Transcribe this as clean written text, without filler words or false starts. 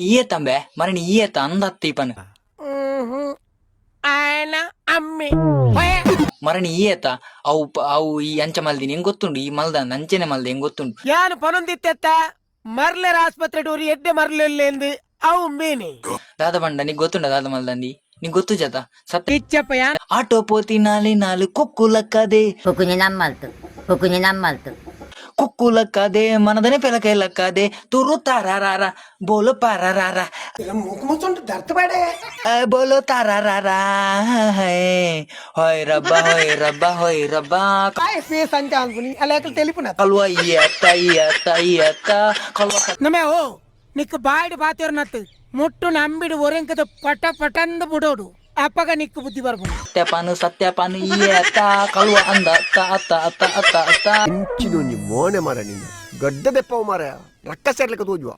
ಈಯೇತಂಬೆ ಮರಣಿ ಈಯೇತ ಅಂದತ್ತಿ ಪನ್. ಆಯನ ಅಮ್ಮೆ. ಮರಣಿ ಈಯೇತ ಅವು ಅವು ಈ ಅಂಚ ಮಲ್ದಿನಿ ಎಂಗ್ ಗೊತ್ತುಂಡು, ಈ ಮಲ್ದ ಅಂಚೆನೆ ಮಲ್ದ ಎಂಗ್ ಗೊತ್ತುಂಡು. ಯಾನ್ ಪನೊಂದಿತ್ತೆತ್ತ ಮರ್ಲೆರ್ ಆಸ್ಪತ್ರೆ ಟೂರಿ ಎಡ್ಡೆ ಮರ್ಲೆಲ್ಲೇಂದು ಅವು ಮೇನೆ. ದಾದ ಪಂಡ ನಿಗ್ ಗೊತ್ತುಂಡ ದಾದ ಮಲ್ದಂದಿ ನಿಗ್ ಗೊತ್ತುಜತ ಸತ್ಯ. ಇಚ್ಚಪ್ಪ ಯಾನ್ ಆಟೋ ಪೋತಿ ನಾಲೆ ನಾಲ್ ಕುಕ್ಕು ಲಕ್ಕದೆ. ಕುಕುಂಜಿ ನಮ್ಮಲ್ತು ಕುಕುಂಜಿ ನಮ್ಮಲ್ತು. ಕುಕ್ಕು ಲಕ್ಕದೆ ಮನದನೆ ಪೆಲಕೈ ಲಕ್ಕದೆ ತುರು ತಾರಾರಾರ ಬೋಲು ಪಾರಾರಾರ ಬೋಲು ತಾರಾರಾರ ಹೊಯ್ ರಬ್ಬ ಹೊಯ್ ರಬ್ಬ ಹೊಯ್ ರಬ್ಬ. ಫೇಸ್ ಅಂಚ ಅನ್ಪುನಿ ಅಲ್ಲ ತೆಲಿಪುನ. ಕಲ್ವ ಈ ಅತ್ತ ಈ ಅತ್ತ ಈ ಅತ್ತ ಕಲ್ವ. ನಮೆ ಓ ನಿಕ್ಕು ಬಾಯ್ಡ್ ಬಾತೇರ್ನತ್ತು ಮುಟ್ಟು ನಂಬಿಡು ಒರೆಂಕದ ಪಟ ಪಟಂದ ಬುಡೋಡು ಅಪ್ಪಗ ನಿಕ್ಕು ಬುದ್ಧಿ ಬರ್ಬೋದು. ಸತ್ಯಪಾನು ಸತ್ಯಪಾನು ಈ ಅತ್ತ ಕಲ್ವ ಅಂದ ಅತ್ತ ಅತ್ತ ಅತ್ತ ಅತ್ತ ಅತ್ತ. ಇಂಚಿನೊಂಜಿ ಮೋನೆ ಮಾರ ನಿನ್ನ ಗಡ್ಡ ದೆಪ್ಪವು ಮಾರ ರಕ್ಕ ಸೇರ್ಲಿಕ್ಕೆ ತೋಜುವ.